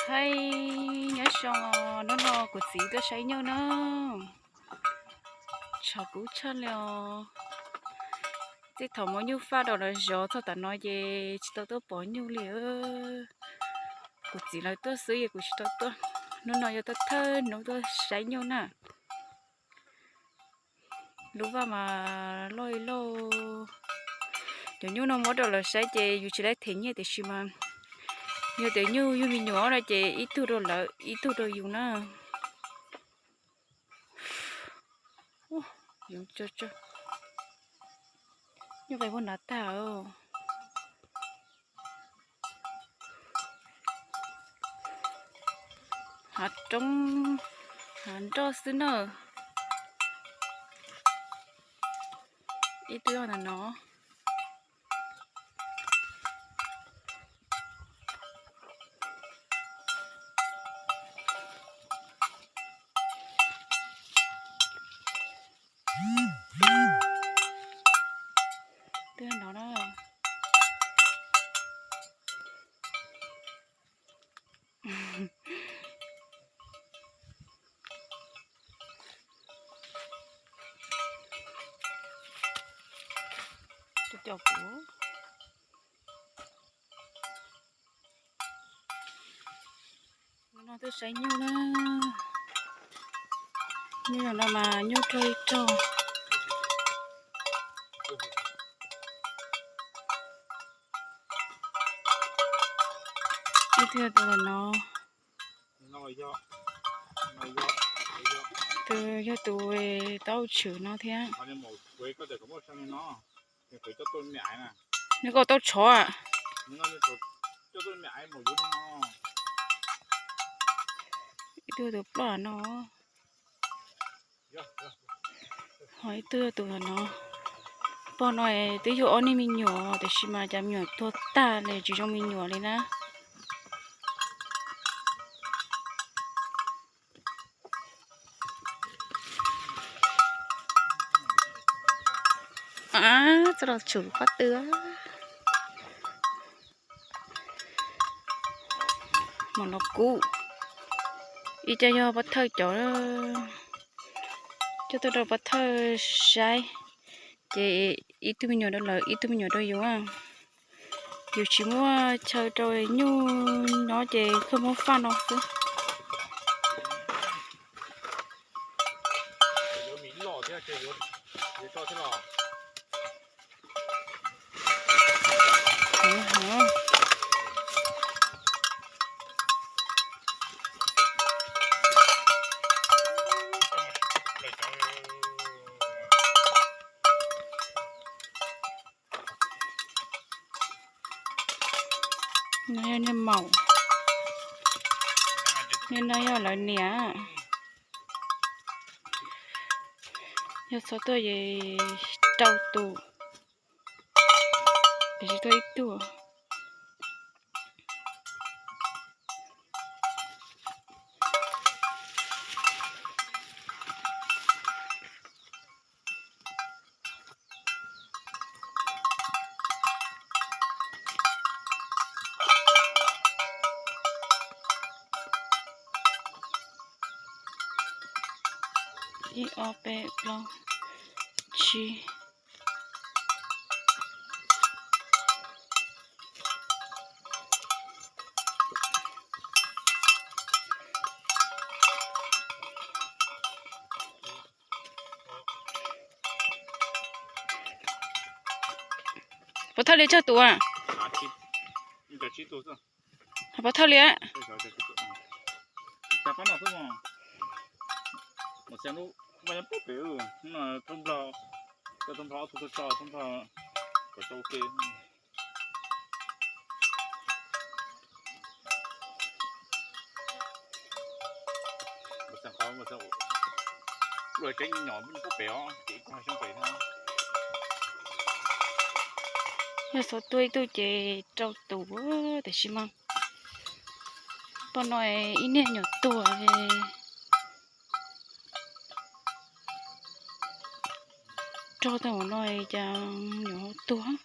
Thaij nyob zoo os, hnub no kuv txiv tuaj saib nyuj na. Tshav kub tshaj li os. Txij thaum muab nyuj faj rau lawv zov txog tav no ces tsis tau tuaj pom nyuj li. Kuv txiv lawv tuaj xwb es kuv tsis tau tuaj. Hnub no yog tuaj thawj hnub tuaj saib nyuj na. Lub vaj mas loj ib lauj. Cov nyuj no muab rau lawv saib ces yus tsis laib them nyiaj tiam sis mas yog tias nyuj yug me nyuam na ces ib tug rau lawv ib tug rau yus na. Nyuj qe puag nrad tag. Hav roob, hav nroj xwb na. Ib tug ntawm no. Twb no na. Cov kuv no twb saib nyuj na. Nyuj no mas nyuj rog ib rog. Ib tug yog tus no. Tus yog tus taub tshwm no thiab. Nws koj tau tshov. Ib tug tus ploj no. Ho ib tug tus no. Pog no twb yug ob niag me nyuam tiam sis mas cas me nyuam tuag tag li tsis zoo me nyuam li na. Txoj los tshwm pob tw. Mas no kub. Ib co yog pov thawj cov, coj tuaj rau pov thawj saib, ces ib tug me nyuam rau lawv ib tug me nyuam rau yus. Yus tsis muaj chaw rau nyuj nyob ces kawg muab faj no xwb. No yog niag maum, niag no yog lawv niam. Yog txhob tuaj es rau tus, tiam sis tuaj ib tug. Ib ob peb plaub tsib. Pov thawj li tsawg tus? Pov thawj li. Yog txhob tuaj ib tug ces rau tus, tiam sis mas poj no ib niag nyuam tuag. Rog tau no cas nyuam tuag.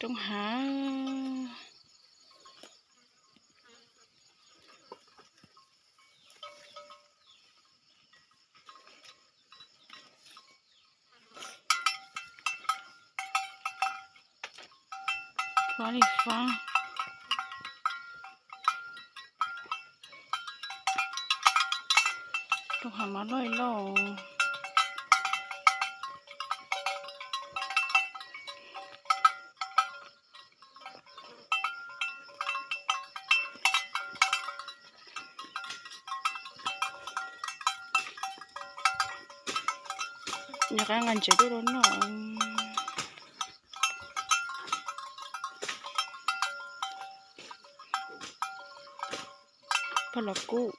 Roob hav. Fab li fab. Roob hav mas loj li loj. Nws qab nqa ntsev tuaj rau noj. Pog los kub.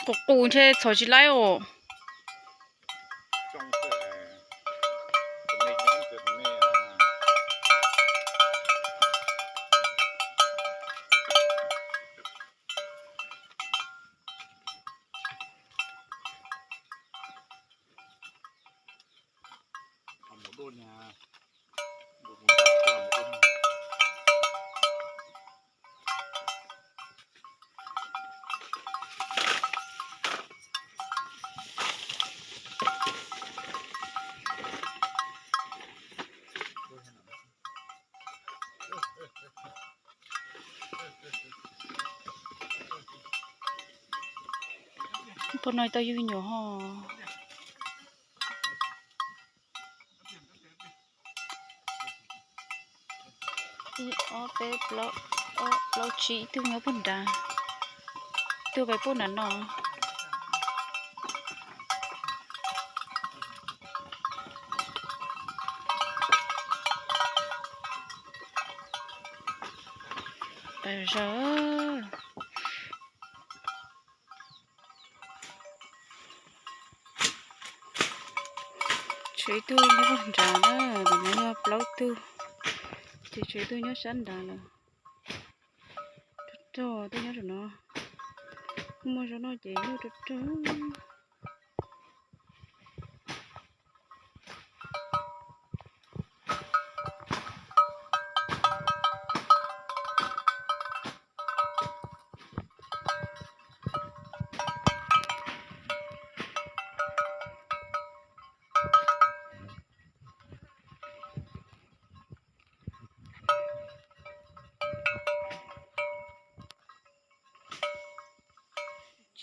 Qus qus ntshe txhom tsis laib os. Pog no tau yug nyuam ho. Ib ob peb plaub, plaub tsib, ib tug nyob puag nrad, ib tug pem puag nrad no. Peb zaws. Tshuav ib tug nyob puag nrad na, ntawm no yog plaub tug, ces tshuav ib tug nyob sab nrad lawm. Rog rog twb nyob rau no, kuj muaj zaub noj ces nyuj rog rog.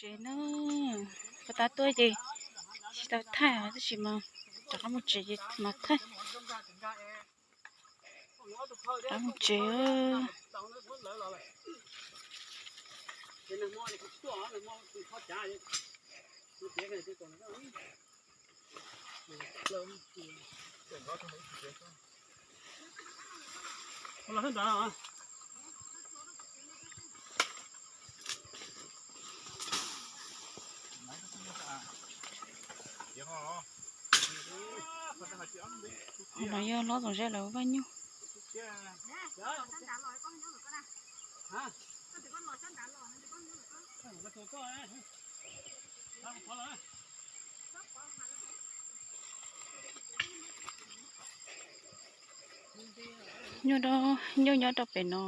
Tsev na, puas tas tuaj ces tsis tau thaij tab sis mas rov qab mus tsev ces mam thaij. Rov qab mus tsev. Qhov no yog hlob Txoov Zeb lawv vaj nyuj. Nyuj, nyuj nyob rau pem no,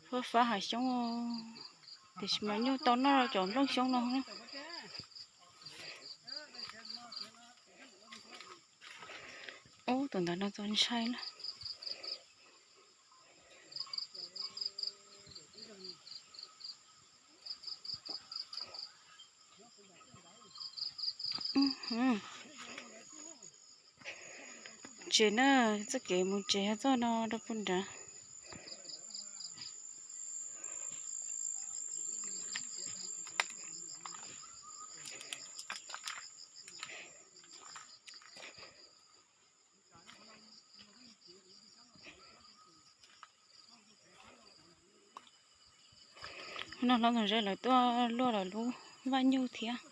fab fab hav xyoob, tiam sis mas nyuj tau noj cov nplooj xyoob no. Ub, tus ntawd no txaus ntshai na. Tsev na, txoj kev mus tsev yog txoj no rau puag nrad. No hlob Ntxoov Zeb lawv tuaj luaj lawv lub vaj nyuj thiab.